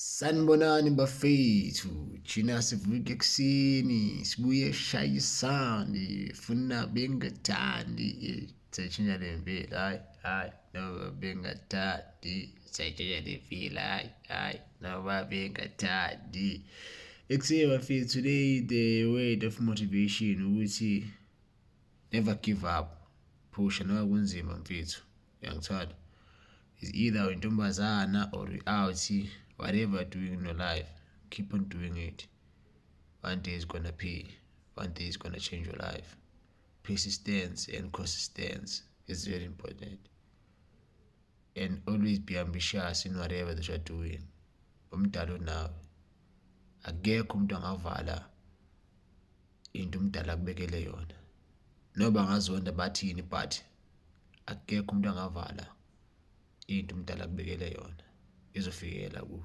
Sanibonani bafethu, thina sivuke ekuseni sibuye shayisane funa bengathandi. Sayitshintsha le mpilo, hhayi hhayi noma bengathandi. Sayitshintsha le mpilo, hhayi hhayi noma bengathandi. Ekuseni bafethu, today the word of motivation ukuthi never give up, phusha noma kunzima mfethu, uyangithola? Is either uyintombazana or u-out, whatever you're doing in your life, keep on doing it. One day is gonna pay, one day is gonna change your life. Persistence and consistency is very important, and always be ambitious in whatever that you're doing. Umdala unawe, akekho umuntu angavala into umdala akubekele yona, noba angazonda bathini, but akekho umuntu angavala into umdala akubekele yona, izofikela kuwe.